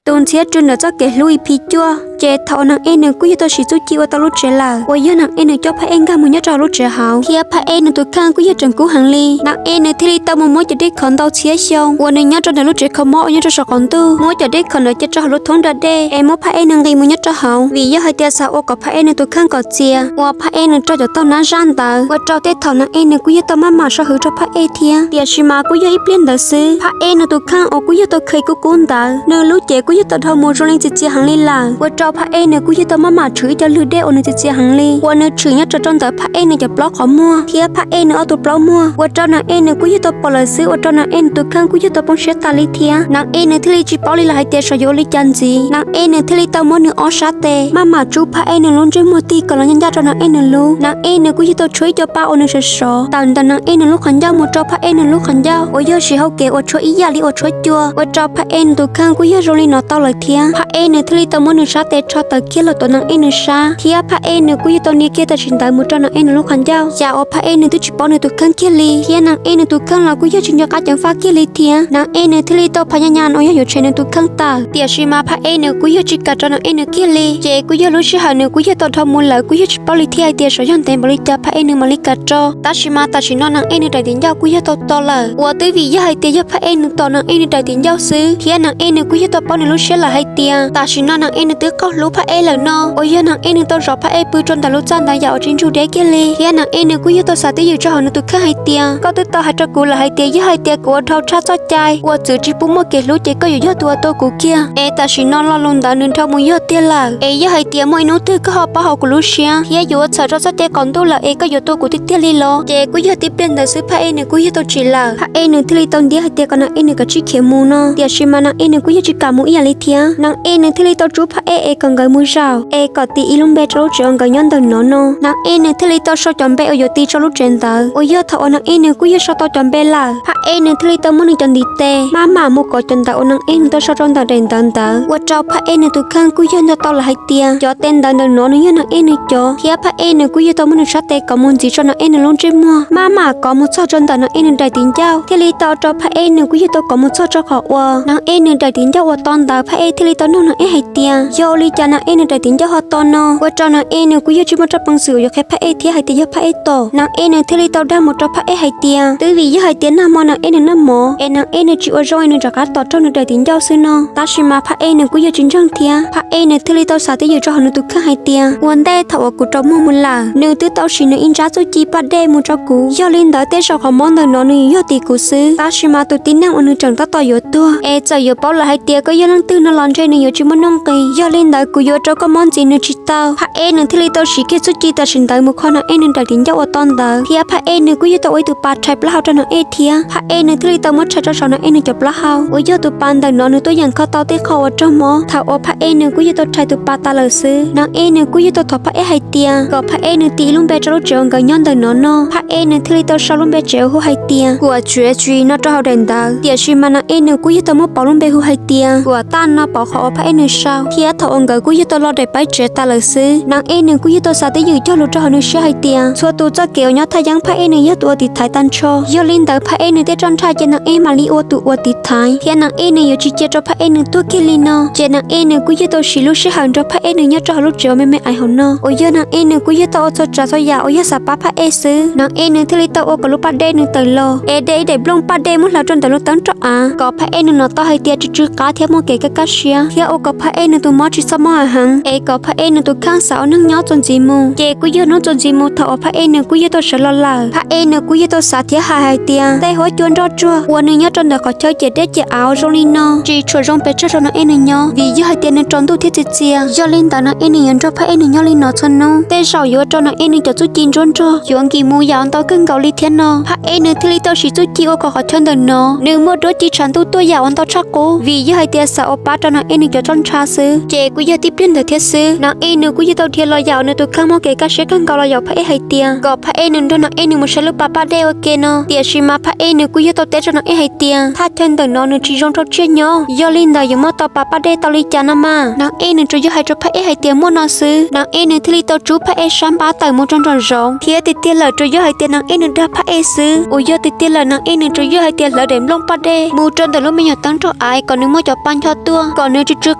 Tus ntxhiab rw ntawm txoj kev hlub ib phim cuaj. Ces thaum uas Naj Ej nws kuj yog tau siv txuj ci ua tau lub tsev lawm, uas yog Naj Ej nws coj Phaj Ej nkag mus nyob rau hauv lub tsev hauv, thiab Phaj Ej nws tus kheej kuj yog tseem kub heev li. Naj Ej nws thiaj li tau mus muab cov dej khov ntau txhiab xyoo uas nws nyob rau ntawm lub tsev kho mob uas nyob rau saum qaum ntuj, muab cov dej khov ntawd cia rau hauv lub thoob nra dej es muab Phaj Ej nws nqis mus nyob rau hauv, vim yog hais tias xav ua kom Phaj Ej nws tus kheej kom txias. Uas Phaj Ej nws raug cov taug nab zaj ntawd ua rau tej thaum Naj Ej nws kuj yog tau maj mam so hwv rau Phaj Ej thiab. Tiam sis mas kuj yog ib pliag ntawd xwb, Phaj Ej nws tus kheej uas kuj yog tau kheev kub kub ntawd, nws lub cev kuj yog tau dhau mus zoo li txias txias heev li lawm, ua rau Phaj Ej nws kuj yog tau maj mam tshwm ib co lwg dej uas nws txias txias heev li, uas nws tshwm nyob rau rau ntawm Phaj Ej nws cov plaub qhov muag thiab Phaj Ej nws ob tug plaub muag, ua rau Naj Ej nws kuj yog tau pom lawm xwb, ua rau Naj Ej nws tus kheej kuj yog tau poob siab tas li thiab. Naj Ej nws thiaj li tsis paub li lawm hais tias xyov yuav ua li cas ntxiv. Naj Ej nws thiaj li tau muab nws ob sab tes maj mam tsub Phaj Ej nws lub ntsej muag tig kom los ncaj ncaj rau Naj Ej nws lub. Naj Ej nws kuj yog tau tshuab ib co pa uas nws sov sov tawm ntawm Naj Ej nws lub qhov ncauj mus rau Phaj Ej nws lub qhov ncauj, uas yog siv hau kev uas tshuab ib yam li uas tshuab cua, ua rau Phaj Ej nws tus kheej kuj yog zoo li no tau lawm thiab. Phaj Ej nws thiaj li tau muab nws sab tes rho tawm kiag los tuav Naj Ej nws sab, thiab Phaj Ej nws kuj yog tau nias kiag tam sim ntawd mus rau Naj Ej nws lub qhov ncauj, yam uas Phaj Ej nws twb tsis paub nws tus kheej kiag li, thiab Naj Ej nws tus kheej los kuj yog tsis nco qab ceev faj kiag li thiab. Naj Ej nws thiaj li tau phas nyas nyas uas yog yuav tshem nws tus kheej tawm, tiam sis mas Phaj Ej nws kuj yog tsis kam rau Naj Ej nws kiag li. Ces kuj yog lub sij hawm nws kuj yog tau dhau mus lawm kuj yog tsis paub li thiab hais tias xyov yog ntev npaum li cas Phaj Ej nws mam li kam rau. Tab sis mas tam sim no Naj Ej nws daim tim ncauj kuj yog tau to lawm, uas twb vim yog hais tias yog Phaj Ej nws tom Naj Ej nws daim tim ncauj xwb, thiab Naj Ej nws kuj yog tau paub nws lub siab lawm hais tias tam sim no Naj Ej nws twb qaug hlub Phaj Ej lawm no, uas yog Naj Ej nws tau zov Phaj Ej pw rau ntawm lub txaj ntawd yam uas tsis ntsug deb kiag li, thiab Naj Ej nws kuj yog tau xav twj ywm rau hauv nws tus kheej hais tias koj twb tau hais rau kuv lawm hais tias yog hais tias kuv ua dhau tshaj txoj cai uas txwv tsis pub muaj kev hlub ces koj yuav yog tus uas tua kuv kiag, es tam sim no lo lus ntawd nws dhau mus yog tiag lawm. Es yog hais tias muaj ib hnub twg koj ho paub hauv kuv lub siab thiab yuav ua txhaum rau txoj cai qaum ntuj lawm es koj yuav tua kuv tiag tiag li los? Ces kuj yog tib pliag ntawd xwb Phaj Ej nws kuj yog tau tsim lawm. Phaj Ej nws thiaj li tau ntiab hais tias kom Naj Ej nws kav tsij khiav mus no, tiam sis mas Naj Ej nws kuj yog tsis kam mus ib yam li thiab. Naj Ej nws thiaj li tau tsub Phaj Ej es kom nkawd mus zaum es kom tis ib lub npe rau lub tsev uas nkawd nyob ntawm no no. Naj Ej nws thiaj li tau sau cov npe uas yuav tis rau lub tsev ntawd, uas yog thaum uas Naj Ej nws kuj yog sau tau cov npe lawm, Phaj Ej nws thiaj li tau muab nws cov ntiv tes maj mam mus kov cov ntawv uas Naj Ej nws tau sau rau ntawm daim ntawv ntawd, ua rau Phaj Ej nws tus kheej kuj yog nco tau lawm hais tias cov tes ntawv ntawm no nws yog Naj Ej nws cov, thiab Phaj Ej nws kuj yog tau muab nws sab tes kov mus ntxiv rau Naj Ej nws lub ntsej muag, maj mam kov mus txog rau ntawm Naj Ej nws daim tim ncauj, thiaj li tau ua rau Phaj Ej nws kuj yog tau kov mus txog rau qhov uas Naj Ej nws daim tim ncauj uas to ntawd. Phaj Ej thiaj li tau nug Naj Ej hais tias yog ua li cas Naj Ej nws daim tim ncauj ho to no, ua rau Naj Ej nws kuj yog tsis muaj rab peev xwm uas yuav qhia Phaj Ej thiab hais tias yog Phaj Ej tom. Naj Ej nws thiaj li tau dag mus rau Phaj Ej hais tias twb vim yog hais tias nag hmo Naj Ej nws noj mov es Naj Ej nws tsis ua zoo es nws rov qab tom raug nws daim tim ncauj xwb no. Tab sis mas Phaj Ej nws kuj yog tsis ntseeg thiab, Phaj Ej nws thiaj li tau xav twj ywm rau hauv nws tus kheej hais tias ua ntej thaum uas kuv rau muag mus lawm, nws twb tau siv nws ib nrab txuj ci paj dej mus rau kuv, yog li ntawd tej zaum qhov mob ntawm no nws yuav yog tim kuv xwb. Tab sis mas tus tib neeg uas nws tseem tab tom yuav tuag es txawm yuav paub lawm hais tias koj yog leej twg no los ntshe nws yuav tsis muaj nuj nqis, yog li ntawd kuv yuav rau koj mob ntxiv nws tsis tau. Phaj Ej nws thiaj li tau siv kiag txuj ci tam sim ntawd mus kho Naj Ej nws daim tim ncauj uas to ntawd, thiab Phaj Ej nws kuj yog tau ua ib tus pas rhais plaub hau rau Naj Ej thiab. Phaj Ej nws thiaj li tau muab rhais rau saum Naj Ej nws cov plaub hau, uas yog tus pas ntawm no nws tuaj yeem kho tau tej qho uas raug mob. Thaum uas Phaj Ej nws kuj yog tau rhais tus pas tas lawm xwb, Naj Ej nws kuj yog tau thov Phaj Ej hais tias kom Phaj Ej nws tis ib lub npe rau lub tsev uas nkawd nyob ntawm no no. Phaj Ej nws thiaj li tau sau lub npe tsev hu hais tias Kuam Tsuav Tsis no rau hauv daim ntawv, tiam sis mas Naj Ej nws kuj yog tau muab pauv lub npe hu hais tias Kuam Taj no pauv qhov uas Phaj Ej nws sau, thiab thaum uas nkawd kuj yog tau los daim paib tsev tas lawm xwb, Naj Ej nws kuj yog tau xav twj ywm cog lus rau hauv nws siab hais tias txhua tus txoj kev uas nyob thaj yeeb Phaj Ej nws yog tus ua tiv thaiv tag nrho. Yog li ntawd Phaj Ej nws tej roj nrhaj ces Naj Ej mam li ua tus ua tiv thaiv, thiab Naj Ej nws yuav tsis cia rau Phaj Ej nws tuag kiag li no. Ces Naj Ej nws kuj yog tau siv lub sij hawm nrog Phaj Ej nws nyob rau hauv lub tsev uas me me aiv hauv no, uas yog Naj Ej nws kuj yog tau ua txhua tsav txhua yam uas yog xav pab Phaj Ej xwb. Naj Ej nws thiaj li tau ua kom lub paj dej nws tawm los es de ib daim nplooj paj dej muab hlawv rau ntawm lub teeb roj av kom Phaj Ej nws hnov tau hais tias tsw tsw qab thiab muaj kev kaj kaj siab, thiab ua kom Phaj Ej nws tus mob tsis txhob mob heev heev, es kom Phaj Ej nws tus kheej xav ua neej nyob txuas ntxiv mus. Ces kuj yog hnub txuas ntxiv mus thaum uas Phaj Ej nws kuj yog tau sawv los lawm, Phaj Ej nws kuj yog tau xav thiab hais hais tias tej huab cua nroj tsuag uas nws nyob rau ntawm qhov chaw ciam dej ciam av uas zoo li no tsis tshua zoo pes tsawg rau Naj Ej nws nyob, vim yog hais tias nws tsaus ntuj thiab txias txias. Yog li ntawd Naj Ej nws yuav nrog Phaj Ej nws nyob li no txhua hnub, tej zaum yuav ua rau Naj Ej nws cov txuj ci nruab nrog yuav nkim mus yam uas ntau kawg nkaus li thiab no. Phaj Ej nws thiaj li tau siv txuj ci ua kom qhov chaw ntawm no nws muaj duab ci tshav ntuj tuaj yam uas ntau tshaj qub, vim yog hais tias xav ua pab rau Naj Ej nws cov roj ntsha xwb. Ces kuj yog tib pliag ntawd thiab xwb. Naj Ej nws kuj yog tau dhia los yam uas nws tus kheej muaj kev kaj siab kawg nkaus los yaum Phaj Ej hais tias kom Phaj Ej nws nrog Naj Ej nws mus saib lub pas paj dej ua ke no. Tiam sis mas Phaj Ej nws kuj yog tau teb rau Naj Ej hais tias thaj chaw ntawm no nws tsis zoo rau tsiaj nyob, yog li ntawd yuav muab tau pas paj dej tau li cas no mas. Naj Ej nws tsuas yog hais rau Phaj Ej hais tias muaj no xwb. Naj Ej nws thiaj li tau tsub Phaj Ej sab npab tawm mus rau nraum zoov, thiab tiag tiag lawm tsuas yog hais tias Naj Ej nws dag Phaj Ej xwb. Uas yog tiag tiag lawm Naj Ej nws tsuas yog hais tias hlawv daim nplooj paj dej mus rau ntawm lub me nyuam teeb rau av kom nws muaj cov pa ncho tuaj kom nws tsw tsw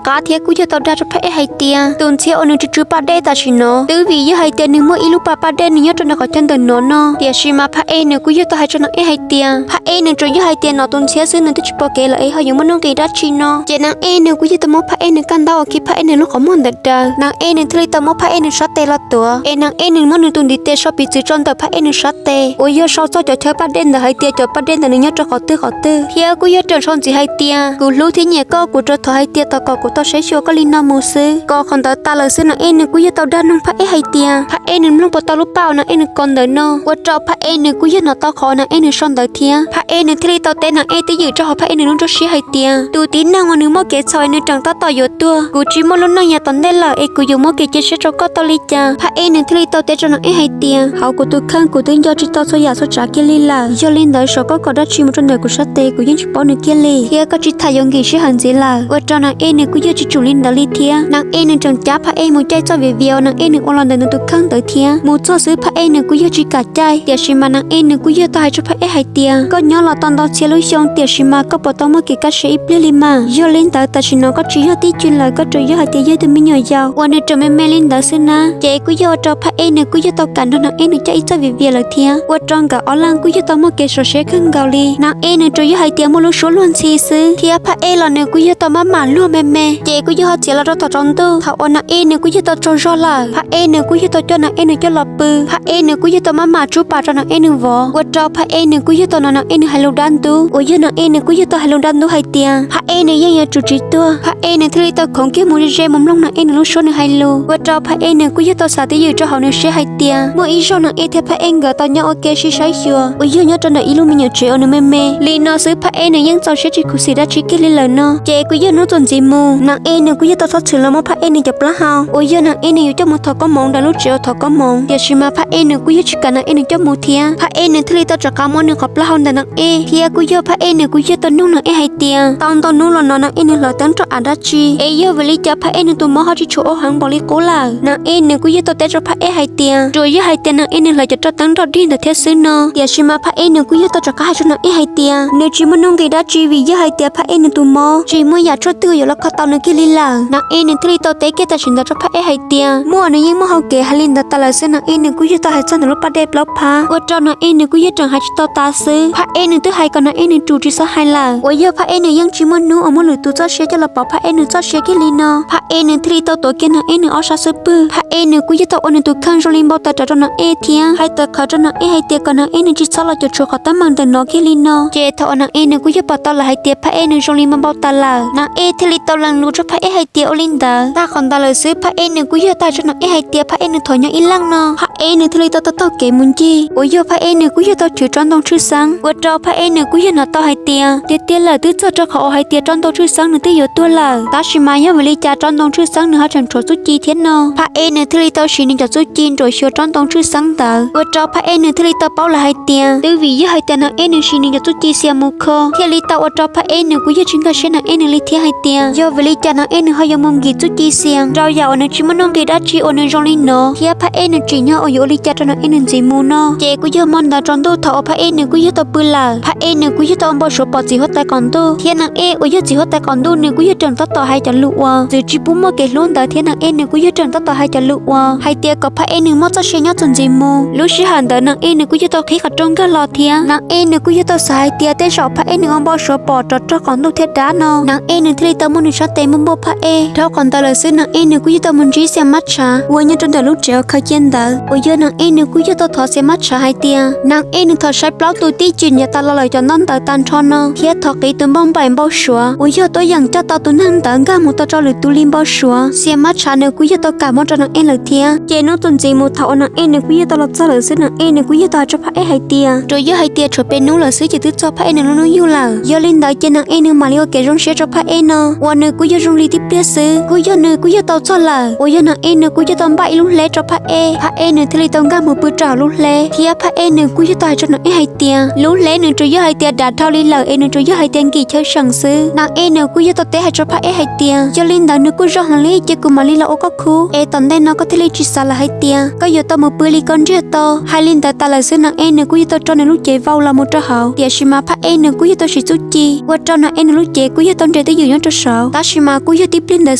qav thiab kuj yog tau dag rau Phaj Ej hais tias tus ntxhiab uas nws tsw tsw paj dej tam sim no twb vim yog hais tias nws muaj ib lub pas paj dej nws nyob rau nram qhov chaw ntawm no no. Tiam sis mas Phaj Ej nws kuj yog tau hais rau Naj Ej hais tias Phaj Ej nws tsuas yog hais tias no tus ntxhiab xwb nws twb tsis pom kev lawm es ho yuav muaj nuj nqis dab tsi no. Ces Naj Ej nws kuj yog tau muab Phaj Ej nws kaj ntaub uas khi Phaj Ej nws lub qhov muag ntawm daws. Naj Ej nws thiaj li tau muab Phaj Ej nws sab tes los tuav, es Naj Ej nws muab nws tus ntiv tes sau piv txwv rau ntawm Phaj Ej nws sab tes uas yog sau txog cov chaw paj dej ntawd hais tias cov paj dej ntawd nws nyob rau qhov twg qhov twg, thiab kuj yog raws sau ntxiv hais tias kuv hlub thiab nyiam koj, kuv rau thov hais tias thov kom kuv tau saib xyuas koj li no mus xwb. Kom qhov ntawd tas lawm xwb Naj Ej nws kuj yog tau dag noog Phaj Ej hais tias Phaj Ej nws mloog puas tau lub paj uas Naj Ej nws kos ntawm no. Ua rau Phaj Ej nws kuj yog hnov tau qhov uas Naj Ej nws sau ntawd thiab Phaj Ej nws thiaj li tau teb Naj Ej twb ywm rau hauv Phaj Ej nws lub nruab siab hais tias tus tib neeg uas nws muaj kev txhaum es nws tseem tab tom yuav tuag, kuv tsis muaj lub neej yav tom ntej lawm es kuv yuav muab kev cia siab rau koj tau li cas. Phaj Ej nws thiaj li tau teb rau Naj Ej hais tias hauv kuv tus kheej kuv twb nco tsis tau txhua yam txhua tsav kiag li lawm, yog li ntawd xyov koj kos dab tsi mus rau ntawm kuv sab tes kuv yeej tsis paub nws kiag li, thiab koj tsis tham yuav nkim sij hawm ntxiv lawm. Ua rau Naj Ej nws kuj yog tsis tsum li ntawd li thiab. Naj Ej nws tseem cab Phaj Ej mus caij txoj viav vias uas Naj Ej nws ua los ntawm nws tus kheej ntawd thiab. Mus txog xwb Phaj Ej nws kuj yog tsis kam caij, tiam sis mas Naj Ej nws kuj yog tau hais rau Phaj Ej hais tias koj nyob los tau ntau txhiab lub xyoo tiam sis mas koj puas tau muaj kev kaj siab ib pliag li mas? Yog li ntawd tam sim no koj tsis yog tib cw lawm, koj tsuas yog hais tias yog tus me nyuam yaus uas nws tseem me me li ntawd xwb na. Ces kuj yog ua rau Phaj Ej nws kuj yog tau kam nrog Naj Ej nws caij ib txoj viav vias lawm thiab. Ua rau nkawd ob leeg kuj yog tau muaj kev sov siab kawg nkaus li. Naj Ej nws tsuas yog hais tias muaj lub suab luag ntxhi xwb, thiab Phaj Ej los nws kuj yog tau maj mam luag me me. Ces kuj yog ho txiav los rau tom tsaus ntuj, thaum uas Naj Ej nws kuj yog tau tsaug zog lawm, Phaj Ej nws kuj yog tau coj Naj Ej nws coj los pw. Phaj Ej nws kuj yog tau maj mam tsub pas rau Naj Ej nws vov. Ua rau Phaj Ej nws kuj yog tau hnov Naj Ej nws hais lus dab ntub uas yog Naj Ej nws kuj yog tau hais lus dab ntub hais tias Phaj Ej nws yeej yuav tsum tsis tuag. Phaj Ej nws thiaj li tau khoov kiag mus ze ze mus mloog Naj Ej nws lub suab nws hais lus. Ua rau Phaj Ej nws kuj yog tau xav twj ywm rau hauv nws siab hais tias muaj ib zaug Naj Ej thiab Phaj Ej nkawd tau nyob ua ke sib saib xyuas uas yog nyob rau ntawm ib lub me nyuam tsev uas nws me me. Li no xwb Phaj Ej nws yeej txaus siab tsis khuv xim dab tsi kiag li lawm no. Ces kuj yog hnub txuas ntxiv mus, Naj Ej nws kuj yog tau txhob txwm los muab Phaj Ej nws cov plaub hau uas yog Naj Ej nws yuav coj mus thov koob hmoov ntawm lub tsev uas thov koob hmoov, tiam sis mas Phaj Ej nws kuj yog tsis kam Naj Ej nws coj mus thiab. Phaj Ej nws thiaj li tau rov qab muab nws qhov plaub hau ntawm Naj Ej, thiab kuj yog Phaj Ej nws kuj yog tau nug Naj Ej hais tias tau ntau hnub los no Naj Ej nws hlawv teeb rau av dab tsi, es yog vim li cas Phaj Ej nws tus mob ho tsis tshua ua heev npaum li qub lawm. Naj Ej nws kuj yog tau teb rau Phaj Ej hais tias tsuas yog hais tias Naj Ej nws hlawv cov roj teeb nrog dig ntawd thiab xwb no. Tiam sis mas Phaj Ej nws kuj yog tau rov qab hais rau Naj Ej hais tias nws tsis muaj nuj nqis dab tsi vim yog hais tias Phaj Ej nws tus mob tsis muaj yam tshuaj twg yuav los kho tau nws kiag li lawm. Naj Ej nws thiaj li tau teb kiag tam sim ntawd rau Phaj Ej hais tias muaj, nws yeej muaj hau kev hais li ntawd tas lawm xwb. Naj Ej nws kuj yog tau hais txog ntawm lub pas dej plaub phab, ua rau Naj Ej nws kuj yog tseem hais tsis tau tas xwb. Phaj Ej nws twb hais kom Naj Ej nws tsum tsis txhob hais lawm, uas yog Phaj Ej nws yeej tsis muaj hnub uas muaj lwm tus txoj sia coj los pauv Phaj Ej nws txoj sia kiag li no. Phaj Ej nws thiaj li tau tuav kiag Naj Ej nws ob sab xub pwg. Phaj Ej nws kuj yog tau ua nws tus kheej zoo li npau taws rau Naj Ej thiab hais tawv qhawv rau Naj Ej hais tias kom Naj Ej nws tsis txhob los cuam tshuam qhov teeb meem ntawm no kiag li no. Ces thaum uas Naj Ej nws kuj yog pom tau lawm hais tias Phaj Ej nws zoo li npau taws lawm, Naj Ej thiaj li tau lees lus rau Phaj Ej hais tias ua li ntawd. Tag qhov ntawd lawm xwb Phaj Ej nws kuj yog tau hais rau Naj Ej hais tias Phaj Ej nws thov nyob ib leeg no. Phaj Ej nws thiaj li tau taug taug kev mus ncig, uas yog Phaj Ej nws kuj yog tau chwv tsob ntoo tshwj xeeb, ua rau Phaj Ej nws kuj yog hnov tau hais tias tiag tiag lawm twb txog rau qhov uas hais tias tsob ntoo tshwj xeeb nws twb yuav tuag lawm, tab sis mas yog vim li cas tsob ntoo tshwj xeeb nws ho tseem tshuav txuj ci thiab no. Phaj Ej nws thiaj li tau siv nws cov txuj ci nruam xyuas tsob ntoo tshwj xeeb ntawd, ua rau Phaj Ej nws thiaj li tau paub lawm hais tias twb vim yog hais tias Naj Ej nws siv nws cov txuj ci xias mus kho, thiaj li tau ua rau Phaj Ej nws kuj yog tsis nkag siab Naj Ej nws li thiab hais tias yog vim li cas Naj Ej nws ho yuav mus nkim txuj ci xias rau yam uas nws tsis muaj nuj nqis dab tsi uas nws zoo li no, thiab Phaj Ej nws tsim nyog uas yuav ua li cas rau Naj Ej nws ntxiv mus no. Ces kuj yog hmo ntawd tsaus ntuj thaum uas Phaj Ej nws kuj yog tau pw lawm, Phaj Ej nws kuj yog tau ua npau suav pom txiv huab tais qaum ntuj, thiab Naj Ej uas yog txiv huab tais qaum ntuj nws kuj yog tseem tab tom hais cov lus uas txwv tsis pub muaj kev hlub ntawd, thiab Naj Ej nws kuj yog tseem tab tom hais cov lus uas hais tias kom Phaj Ej nws muaj txoj sia nyob txuas ntxiv mus. Lub sij hawm ntawd Naj Ej nws kuj yog tau qhib qhov rooj nkag los thiab Naj Ej nws kuj yog tau xav hais tias tej zaum Phaj Ej nws ua npau suav pom rov raug qaum ntuj thiab dab no. Naj Ej nws thiaj li tau muab nws sab tes npuaj npuaj Phaj Ej. Dhau qhov ntawd lawm xwb Naj Ej nws kuj yog tau mus ntsib Xias Mab Tshav uas nyob rau ntawm lub tsev uas khaws cia ntawd, uas yog Naj Ej nws kuj yog tau thov Xias Mab Tshav hais tias Naj Ej nws thov saib plaub tus tib cim nyiav tas los lawm cov ntaub ntawv tag nrho no, thiab thov qiv tus npauj npaim npau suav uas yog tuaj yeem coj tau tus neeg ntawd nkag mus tau rau lwm tus li npau suav. Xias Mab Tshav nws kuj yog tau kam muab rau Naj Ej lawm thiab. Ces hnub txuas ntxiv mus thaum uas Naj Ej nws kuj yog tau los txog lawm xwb Naj Ej nws kuj yog tau hais rau Phaj Ej hais tias tsuas yog hais tias tshuav peb hnub lawm xwb ces twb txog Phaj Ej nws lub hnub yug lawm. Yog li ntawd ces Naj Ej nws mam li ua kev zoo siab rau Phaj Ej no uas nws kuj yog zoo li tib pliag xwb. xwb, kuj yog nws kuj yog tau txog lawm uas yog Nag Ej nws kuj yog tau npaj ib lub hleb rau Phaj Ej. Phaj Ej nws thiaj li tau nkag mus pw rau hauv lub hleb, thiab Phaj Ej nws kuj yog tau hais rau Nag Ej hais tias lub hleb nws tsuas yog hais tias dav dhau li lawm es nws tsuas yog hais tias nkim chaw seem xwb. Nag Ej nws kuj yog tau teb hais rau Phaj Ej hais tias yog li ntawd nws kuj zoo heev li, ces kuv mam li los ua koj khub es tom ntej no koj thiaj li tsis xav lawm hais tias koj yuav tau mus pw li koj ntsiag to. Hais li ntawd tas lawm xwb, Nag Ej nws kuj yog tau tso nws lub cev vau los mus rau hauv, tiam sis mas Phaj Ej nws kuj yog tau siv txuj ci ua rau Nag Ej nws lub cev kuj yog tau nres twj ywm nyob rau saud. Tab sis mas kuj yog tib pliag ntawd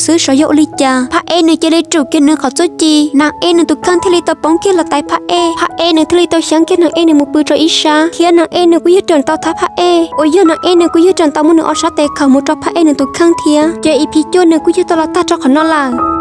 xwb, xyov yog ua li cas Phaj Ej nws cia li tsom kiag nws qhov txuj ci, Nag Ej nws tus kheej thiaj li tau poob kiag los tais Phaj Ej. Phaj Ej nws thiaj li tau xyeeb kiag Nag Ej nws mus pw rau ib sab, thiab Nag Ej nws kuj yog rawm tau thab Phaj Ej, uas yog Nag Ej nws kuj yog rawm tau muab nws ob sab tes khaws mus rau Phaj Ej nws tus kheej thiab. Ces ib phim cuaj nws kuj yog tau los tag rau qhov no lawm.